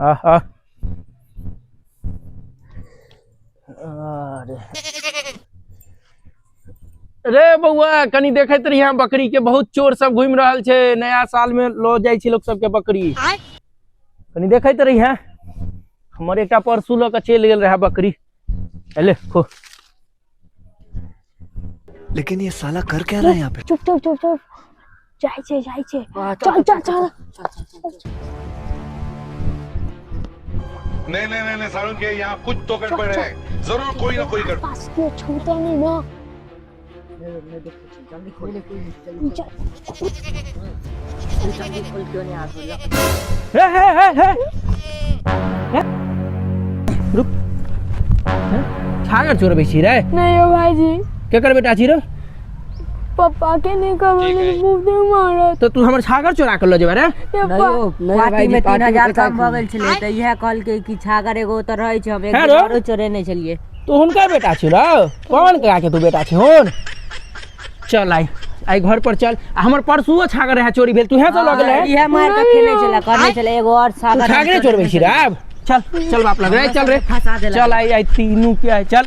आ आ अरे रे बौआ, कनी देखैत रहिया बकरी के, बहुत चोर सब घूमि रहल छै। नया साल में लऽ जाइ छै लोक सबके बकरी, कनी देखैत रहिया। हमर एकटा परसू लऽ कऽ चलि गेल रहे बकरी। एले खो। लेकिन ये साला कर क्या रहा है यहाँ पे? चुप चुप चुप चुप, जाइ छै जाइ छै, चल चल चल। नहीं नहीं नहीं, नहीं सारुण के यहाँ कुछ तो गड़बड़ है, जरूर कोई ना कोई गड़बड़। पास के छूते नहीं ना। चल। हे हे हे हे हे, रुक। हे, छागर चोरबै छी रे? नहीं हो भाईजी। केकर बेटा छी रे? पप्पा के नहीं कहबै, मुंह दे मारत। तऽ तू हमर छागर चोरा के लऽ जेबै रे? पार्टी में 3000 कम भऽ गेल छलै तऽ इएह कहलकै कि छागर एगो तऽ रहै छै, हम एक हे दिन रो। आरो चोरेने छलियै। तू हुनकर बेटा छी रौ? कौन कका के तू बेटा छी हुन? चल आइ आइ घर पर चल। आ हमर परसुओ छागर रहे चोरी भेल, तू हे सब लऽ गेलै। इएह मारि कऽ खेने छलै, कहने छलै एगो आओर तू छागर। छागरे चोरबै छी रे? आब चल चल बाप लग रे, चल रे। फंसा देलक। चल आइ आइ तीनू के आइ चल।